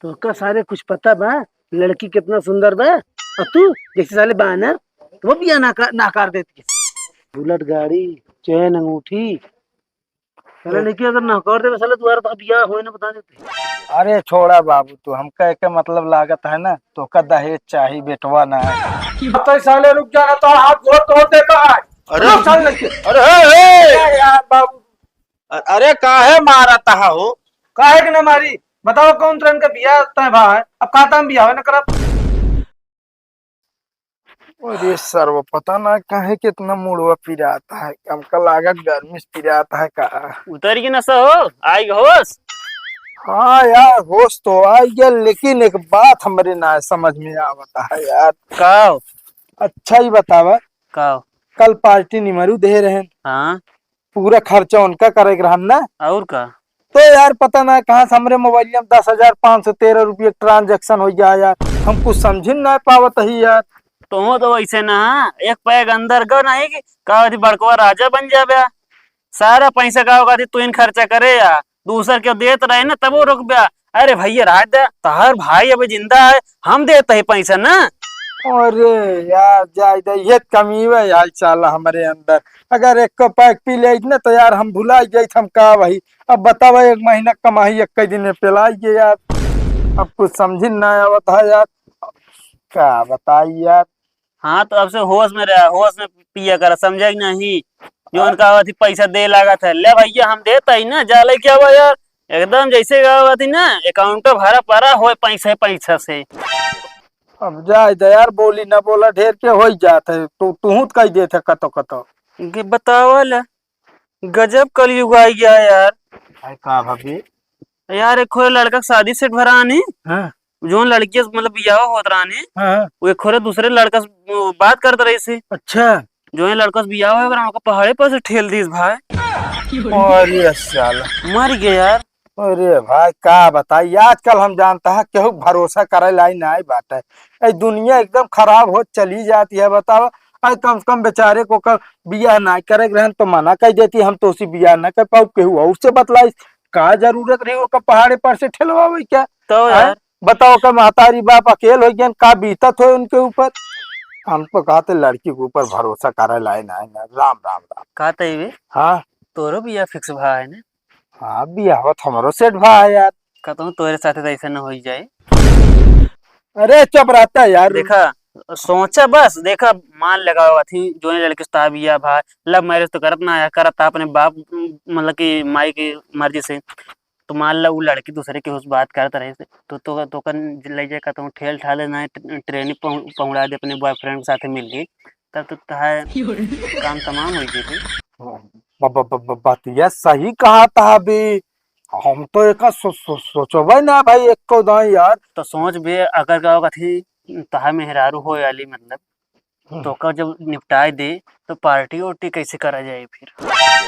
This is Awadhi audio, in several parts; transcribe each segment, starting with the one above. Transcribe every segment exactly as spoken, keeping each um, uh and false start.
तोका सारे कुछ पता बा, लड़की कितना सुंदर बा, और तू जैसे साले बानर, तो वो बियाह नाका-, नाकार देती है। बुलेट गाड़ी, चेन, अंगूठी, साले हाँ। लड़की अगर नाकार देवे, साले दोबारा तो बियाह होए ना, बता देते। अरे छोड़ा बाबू, तू हमका एके मतलब लागत है ना, तोका दहेज चाही, बेटवा ना है। तो साले रुक जा, तो हाथ गोड़ तोड़ देता है। अरे रुक साले लड़की। अरे, हे, हे। अरे यार बाबू, अ-, अरे काहे मारत हो? काहे के ना मारी? बताओ कौन तरह का बियाह तय भा है? अब कहता हम बियाह न करब। अरे सरवा, पता ना काहे के इतना मुड़वा पिरात है, हमका लागत गर्मी से पिरात है का। उतर के नशा हो, आई होश? हाँ यार, होश तो आई गया, लेकिन एक बात हमरे ना समझ में आवत है यार। का? अच्छा ही बतावा। का? कल पार्टी निमरू दे रहे हैं। हाँ। पूरा खर्चा उनका करे के रहन ना। और का? तो यार पता ना कहाँ से हमरे मोबाइल में दस हजार पाँच सौ तेरह रुपये ट्रांजैक्शन हो गया यार, हम कुछ समझिन ना पावत ही यार। तो हो तो वैसे ना, एक पैग अंदर गो नहीं कि का अथी बड़कवा राजा बन जाबे, सारा पैसा का होगा तू इन खर्चा करे या दूसर के देत रहे ना तब वो रुक बे। अरे भैया राज दे, तहर भाई अभी जिंदा है, हम देते ही पैसा ना। अरे यार, जाए दे, ये कमी है यार साला हमरे अंदर। अगर एक को पैक पी ले ना तो यार हम भुला गए हम का वही। अब बतावा, एक महीना कमाई एक दिन में पेलाई गए यार। अब कुछ समझिन ना आवत है यार, का बताई यार। हाँ, तो अब से होश में रहा, होश में पिया करा, समझा कि नहीं? जो हाँ। उनका अथी पैसा दे लागत है, ले भैया हम देता ही ना, जा लेके आवा यार। एकदम जैसे का अथी ना, अकाउंट भरा पड़ा होए पैसे, पैसा से। अब जाए दे यार, बोली ना बोला ढेर के हो ही जात है, तू, तू तो कह देत है कतो कतो। कि बतावा ले, गजब कलयुग आ गया यार। भाई का भाभी? यार, एक खोरे लड़का के शादी सेट भरा आनी। हाँ। जोन लड़की से, मतलब, बियाह होत रहनी, हाँ, हाँ। वो एक खोरे दूसरे लड़का से, वो, बात करत रही से। अच्छा। जोन लड़का से बियाह हो रहा, ओकर पहाड़े पर से ठेल दीस भाई। अरे साला। मर गए यार। अरे भाई, का बताई, आजकल हम जानता है, केहू भरोसा करे लाई नाई बाटे। ए दुनिया एकदम खराब होत चली जाती है, बताओ। अरे कम से कम बेचारे को कर बियाह ना करे के रहन तो मना कर देती, हम तो उसी बियाह ना कर पाऊ, केहू और से बतलाई। का जरूरत रही ओकर पहाड़े पर से ठेलवावे क्या? तो हैं? यार। बताओ, का महतारी बाप अकेल हो गए, का बीतत हो उनके ऊपर? हम तो कहते लड़की के ऊपर भरोसा करे लाए ना, ना। राम, राम, राम। कहते ही वे? हाँ। तोरो बियाह फिक्स भा है ना? हाँ, बियाह तो हमरो सेट भा है यार। कहता हूँ तोरे साथे तो ऐसे ना हो ही जाए। अरे चुप रहता यार। देखा, सोचा बस, देखा, मान लगावा थी, जो ये लड़की से बियाह भा, लव मैरिज तो करत ना आया, करत था अपने बाप, मतलब कि माई की मर्जी से। तो मान ला, वो लड़की दूसरे के उस बात करत रहे से, तो, तो, तो कन ले जाए, कहता हूँ, ठेल ठाले ना, ट-, ट्रेन पहुं-, पहुंचा दे अपने बॉयफ्रेंड के साथे मिल के, तब तो तहार काम तमाम हो गई थी। ब-, ब-, ब-, ब-, बतिया सही कहा था अभी। हम तो एका सो-, सो-, सोचबे ना भाई, एको दाई यार। तो सोच बे, अगर का कथी तहार मेहरारू हो आली, मतलब, हम्म। तो का जब निपटाए दे, तो पार्टी उर्टी कैसे करा जाए फिर?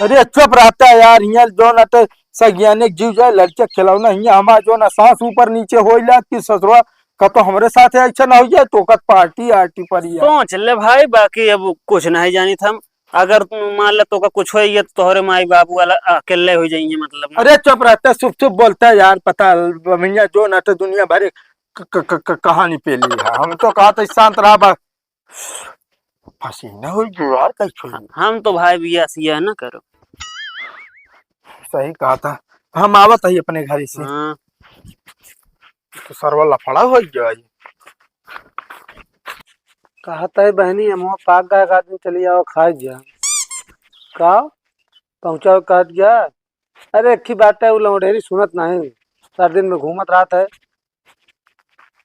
अरे चुप रहता है यार, हियाँ जो ना तो सगियाने जीव जाए, लड़के खिलौना, हियाँ हमार जो ना सांस ऊपर नीचे होइला कि ससुरा का तो हमरे साथ ऐसा ना हो जाए, तो का पार्टी आर्टी पर ही है। सोच ले भाई, बाकी अब कुछ नहीं जानी था हम। अगर तू मान ले तो का कुछ हो गया तो तोहरे माई बाबू वाला अकेले हो जाइए, मतलब। अरे चुप रहता है, चुप चुप बोलता है यार, पता है, भैया जो ना तो दुनिया भर क-, क-, क-, क-, कहानी पेली है। हम तो कहा था शांत रहा बा-, पसीना हो गया यार, कैसे हो गया? हम तो भाई बिया सिया ना करो। सही कहा था, हम आवत ही अपने घर से। हाँ। तो सरवा लफड़ा हो गया ये। कहत है बहनी, हम पाक गए, एक आदमी चली आओ, खाए जा। का? पहुँचाओ, कहत गया। अरे, एक ही बात है, वो लौंढेरी सुनत नहीं, चार दिन में घूमत रहत है।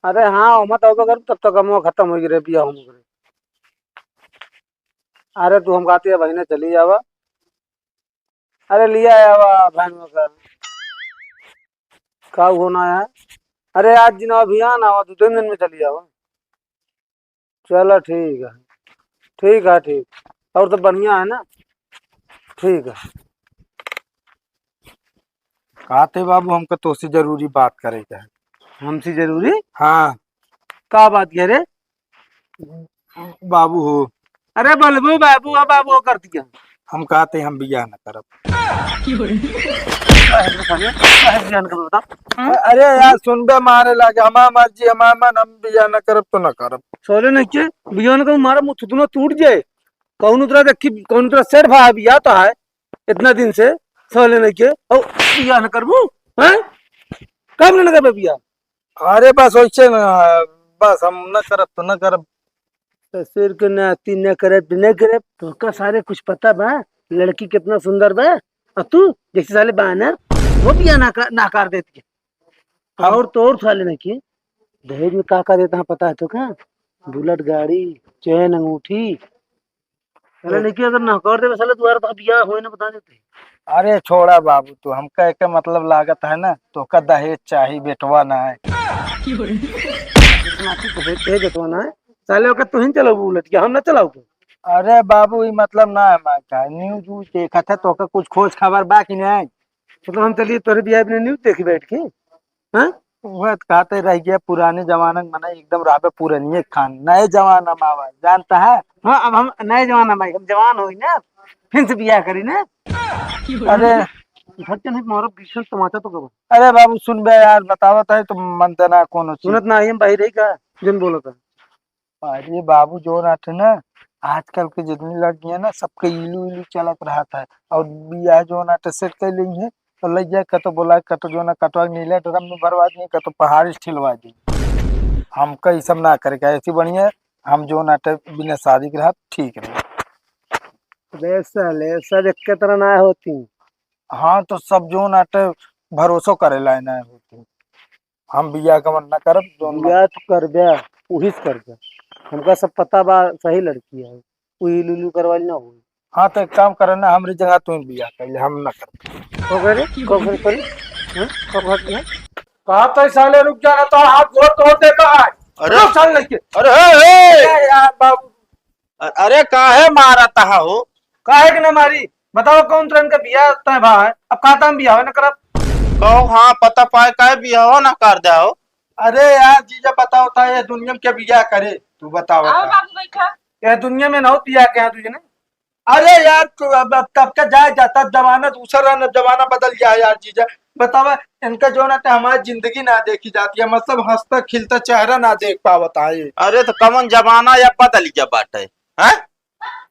अरे हाँ, ओमा तो अबे करू, तब तक हम खत्म हो गए रे, बिया हम करे। अरे, तू हम कहती है, बहिने चली जावा। अरे, लिया आवा बहनों का। का होना है? अरे, आज दिन अभियान आवा, दो तीन दिन में चली जावा। चलो, ठीक है। ठीक है, ठीक। और तो बढ़िया है ना? ठीक है। कहते बाबू, हमका तोसे जरूरी बात करे के है। हमसे जरूरी? हाँ। का बात कह रे? बाबू हो। अरे बलबू बाबू, अब बाबू कर दिया। हम कहते हम बियाह न करब। काहे न करबे, काहे बियाह न करबे, बता? अरे यार, सुनबे मारे लागे, हमार मर्जी, हमार मन, हम बियाह न करब तो न करब। सोले नहीं के, बियाह न करब, मारा मुँह थुथुना टूट जाए। कौन उतरा देखी, कौन उतरा सेठ भाई बियाह तो है, इतना दिन से सोले नहीं के, और बियाह न करबू, हैं? कब न करबे बियाह? अरे बस वैसे न, बस हम न करब तो न करब। ससुर के नाती न करब तो न करब। तोहका सारे कुछ पता बा? लड़की कितना सुंदर बा। और तू जैसे साले बानर, वो भी ना, नाकार देती है। हम और तो और साले नहीं की दहेज में का का देता है पता है तो का? बुलेट गाड़ी, चेन, अंगूठी। अरे तो लेकिन अगर नकार देवे साले दोबारा तो बियाह होए ना बता देते। अरे छोड़ा बाबू, तू हमका एक मतलब लागत है ना, तोका दहेज चाही, बेटवा ना है। इतना की दहेज, दहेज बेटवा ना है। साले ओके तू ही चलाऊ बुलेट, क्या हम ना चलाऊ के? अरे बाबू, ई मतलब ना है मार का, न्यूज व्यूज देखत है, तोका कुछ खोज खबर बा कि नहीं? मतलब हम चलिए तोरे बियाह में न्यूज देखी बैठ के, हाँ? वह तो कहते रह गया पुराने जमाना के, मने एकदम रहबे पुरानिये खान, नए जमाना में आवा, जानता है? हाँ, अब हम नए जमाना में, हम जवान होई ना, फिर से बियाह करी ना। अरे, घर के नहीं, मारो भीषण तमाचा तो कब? अरे बाबू, सुनबे यार, बतावत है तो मन देना कोनो चीज। सुनत ना, हम बाहर रही का, जन बोलत है। अरे बाबू, जोन आटे ना, आजकल के जितनी लड़कियां ना, सबके इलू इलू चलत रहत है। और बियाह जोन आटे सेट कर ली है, तो लइका कतो बोला, कतो जोन कटवा नीले ड्रम में भरवा दिए, कतो पहाड़ी से ठेलवा दिए। हमका ई सब ना करे का, ऐसी बढ़िया हम जोन आटे बिना शादी के रहब ठीक रहे। अरे साले, सब एक तरह ना होती। हाँ, तो सब जोन आटे भरोसो करे लाए ना होती। हम बियाह गमन ना करब, जोन बियाह तो करबे, उही से करबे। हमका सब पता बा, सही लड़की है, उ इलू इलू करवाली ना होई। हाँ, तो एक काम करे ना, हमरी जगह तू बियाह कर ले, हम ना करब। हो गए रे, हो गए, sorry। हाँ, हो गए, हाँ। कहा तो साले रुक जाना, तो हाथ गोड़ तोड़ देता है। अरे। रुक साले लड़के। अरे, हे, हे। अरे यार बाबू, अ-, अरे काहे मारत हा हो? काहे के ना मारी? बताओ कौन तरह का बियाह तय भा है? अब कहता हम बियाह न करब। कहो हाँ, पता पाए काहे बियाह ना कर दे हो? अरे यार जीजा बताओ ता ये दुनिया में क्या बियाह करे? तू बताओ आओ ता। बाबू बैठा। ये दुनिया में ना हो बियाह के यहाँ तुझे ना। अरे यार तू अब, अब तब का जाए जाता जमाना दूसरा ना, जमाना बदल गया है यार जीजा। बतावा इनका जो ना ते हमारी जिंदगी ना देखी जाती है, मतलब हंसता खिलता चेहरा ना देख पावत है। अरे तो कमन जमाना या बदल गया बाटे? हैं?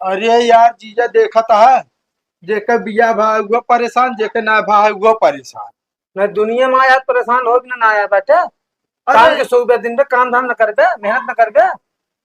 अरे यार जीजा देखत है, जेकर बियाह भा हुआ परेशान, जेकर ना भा हुआ परेशान। ना दुनिया में आया परेशान हो ना, ना आया बाटे। अरे काम के सुबह दिन पे काम धाम न करबे, मेहनत न करबे।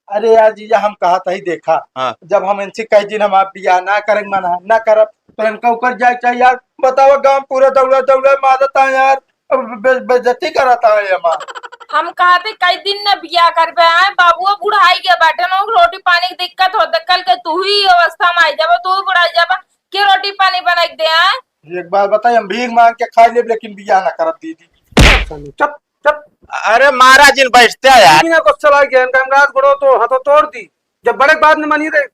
अरे यार जीजा हम कहत ही देखा, हाँ। जब हम इनसे कई दिन हम आप बियाह ना करेंगे, मना ना करब, तो इनका ऊपर जाए चाहिए यार। बताओ गांव पूरा दौड़ा दौड़ा मारता है यार, अब बे-, बेइज्जती कराता है हमार। हम कहते कई दिन न बियाह करबे आए, बाबुआ बुढ़ाई गया बाटे न, रोटी पानी की दिक्कत होते, कल के तू ही अवस्था में आई जाबा, तू ही बुढ़ाई जाबा, के रोटी पानी बनाई के दे आए? एक बात बताई, हम भीख मांग के खा लेब, लेकिन बियाह ना करब दीदी। चुप, चुप। अरे महाराज इन बैठते हैं यार। बिना कुछ चला गया, इनका हम गाज गोड़ो तो हाथों तोड़ दी, जब बड़े बात न मानी रे।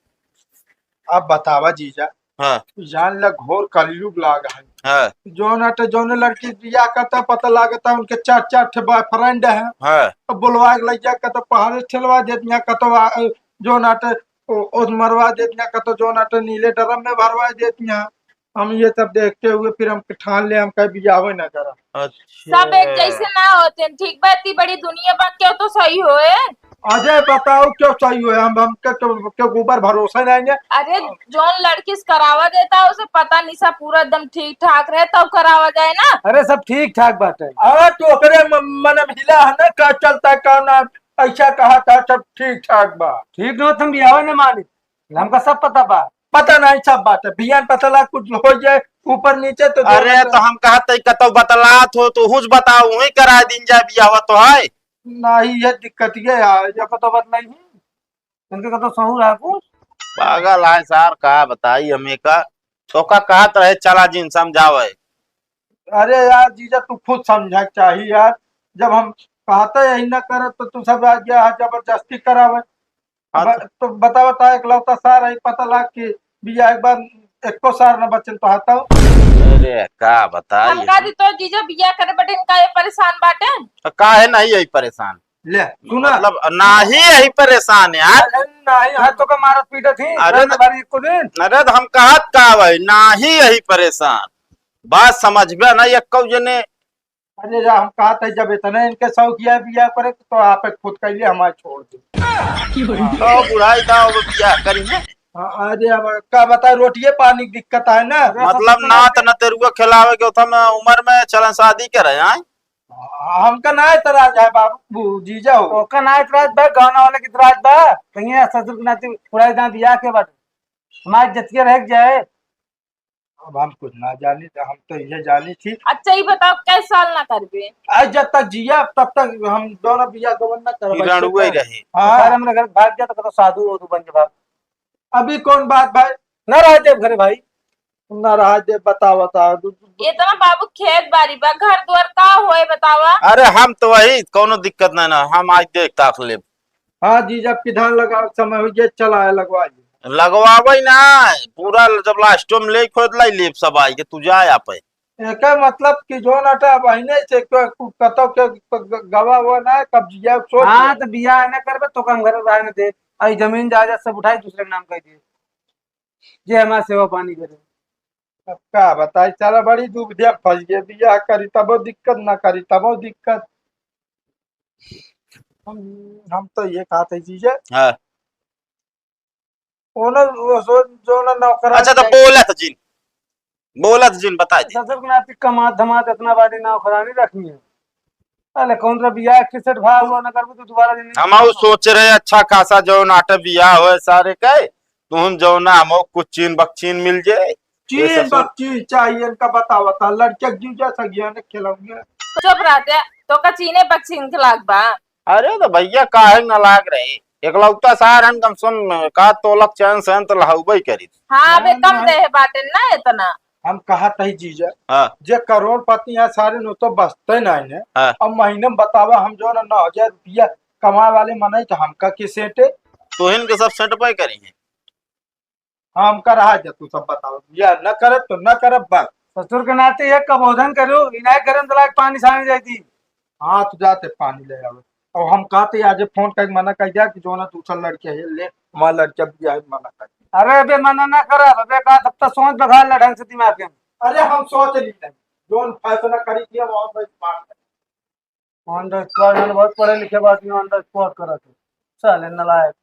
अब बतावा जीजा, हाँ। जान ला घोर कलयुग लाग है। हाँ। जौन अटे जौन लड़की बियाह करता पता लागता उनके चार चार ठे बॉयफ्रेंड है। हाँ। अब बुलवा के लइका कहता पहाड़े ठेलवा देत यहाँ कहता जौन अटे ओ, ओस मरवा देत यहाँ कहता जौन अटे नीले ड्रम में भरवा देत यहाँ। हम ये सब देखते हुए फिर हम ठान ले हम कहीं बियाह ना करा। अच्छा। सब एक जैसे ना होते हैं, ठीक बा? इतनी बड़ी दुनिया बा, क्यों तो सही होए। अरे बताओ क्यों सही होए, हम, हम के, के, के ऊपर भरोसा नहीं है। अरे जौन लड़की से करावा देता है उसे पता नहीं सा पूरा एकदम ठीक ठाक रहे तब करावा जाए ना। अरे सब ठीक ठाक बात है। अरे तो ओकरे म-, मन में हिला है ना का चलता है का ना, ऐसा कहा था सब ठीक ठाक बा। ठीक न हो तुम बियाह न मानी, हमका सब पता बा। पता नहीं सब बात है, बियान पता ला कुछ हो जाए ऊपर नीचे तो अरे तो हम कहा तई कतौ बतलात हो तो हुज बताओ, वही करा दिन जाए बियाह तो है। नहीं, ये दिक्कत ये है, ये पता बात नहीं है। इनके का तो सहूर है कुछ। पागल है सार, का बताई हमें का। तोका कहत रहे चला जिन समझावे। अरे यार जीजा, तू खुद समझा के चाही यार। जब हम कहते यही ना करत तो तू सब आ गया है जबरदस्ती करावे। हाँ ब-, तो तो बता, बता, एकलौता सार है, पता लाग कि बियाह के बाद एको सार न बचल तो हताओ। अरे का बताई हम का हम। दी तो जीजा बियाह करे बटे इनका ये परेशान बाटे। तो काहे नहीं यही परेशान? ले, सुना। मतलब, नाही यही परेशान यार। अरे, नाही, हाँ, तोका मारत पीटत ही, अरे, रात भर एको दिन। अरे, तो हम कहत का भाई, नाही यही परेशान। बात समझबे ना, ये कौ जने। अरे, जा, हम कहत है, जब इतने इनके शौकिया बियाह करे, तो आप खुद कइले हमारे छोड़ दे। तो बुढ़ाई दा, वो बियाह करी है। हाँ, अरे, अब का बताए, रोटिये पानी की दिक्कत है ना। मतलब, ना त न तेरुआ खिलावे के, उतना उम्र में चलन शादी करे, आय? हमका ना एतराज है बाबू, जीजा हो। ओका ना एतराज बा, गाँव वाले के एतराज बा। कहिए ससुर के नाती उड़ाई दाँत बियाह के बाटे। हमारे जतिया रह जाए। अब हम कुछ ना जानी, तो हम तो ये जानी थी। अच्छा, ये बताओ, कै साल ना करबे? आज जब तक जिया, तब तक हम दोनों बियाह गवन ना करब। ई रणुए रहे। हाँ। सारे हमरे घर भाग जा, तो कतो साधु हो तू बन के भाग। अभी कौन बात भाई? ना रह देब घरे भाई। ना रह देब, बतावा, बतावा। इतना बाबू खेत बाड़ी बा, घर द्वार का होए बतावा? अरे हम तो वही, कौनो दिक्कत ना, ना, हम आज देख ताक लेब। हाँ जी, जब कि धान लगावे समय हो गया, चला है लगवाइए। लगवावे ना, पूरा जब लास्टो में ले खोद लाई लेब सब आई के, तू जाए आपे। एकर मतलब कि जो नाटा बहिने से क-, क-, कतो के ग-, ग-, गवा हुआ ना है, कब्जिया सोच हाँ, ले। तो बियाह ना करबे, तो हम घर रहे ना दे। आई जमीन जायदाद सब उठाई, दूसरे के नाम कर दिए। जे हमार सेवा पानी करे। अब का बताई, साला बड़ी दुविधा में फंस गए, बियाह करी तबो दिक्कत, ना करी तबो दिक्कत। हम, हम तो ये कहत है जीजा। हाँ। ओने वो सो, जो ना नौकरानी अच्छा, तो चाहिए। बोलत जिन, बोलत जिन, बताई दे। ससुर के नाती कमात धमात इतना बाटी नौकरानी रखनी है। अरे कौन सा बियाह के सेठ भाव हुआ ना करबो तो दोबारा दिन हम आऊ सोच रहे अच्छा खासा जो नाटे बियाह होए सारे के, तुहन जो ना हमो कुछ चीन बकचीन मिल जाए। चीन ये ससुर बकचीन चाहिए इनका बतावा था, लड़के के जीव जैसा ज्ञान खिलाऊंगे। चुप रहते, तो का चीने बकचीन के लाग बा? अरे तो भैया काहे न लाग रहे, एकलौता सार हन, कम से कम का तोलक चैन सैन तो लहउबे करी। हाँ, अबे ना, कम ना। देह बाटे ना इतना। हम कहत ही जीजा, हाँ। जे करोड़पति है सारे नो तो बसते नहीं है। हाँ। अब महीने में बतावा हम जो ना नौ हजार रुपया कमाए वाले मनई तो हमका के सेटे? तोहिन के सब सेटबे करी है। हाँ, हमका रहा जा, तू सब बताओ। या न करब तो न करब बस। ससुर के नाते एक कबोधन करू, इनाय गरम दलाक पानी सानी जाई दी। हाँ, तो जाते पानी ले आवे। और हम कहते आज फोन करके मना कर दिया कि जो ना दूसरा लड़के है ले, हमारा लड़का भी है मना कर। अरे अबे मना ना करब, अबे का तब तक सोच बघार ला ढंग से दिमाग के। अरे हम सोच ली नहीं, जोन फैसला करी दिया वो हम बात करी। On the spot, मैंने बहुत पढ़े लिखे बात नहीं, on the spot करा थे। साले नलायक।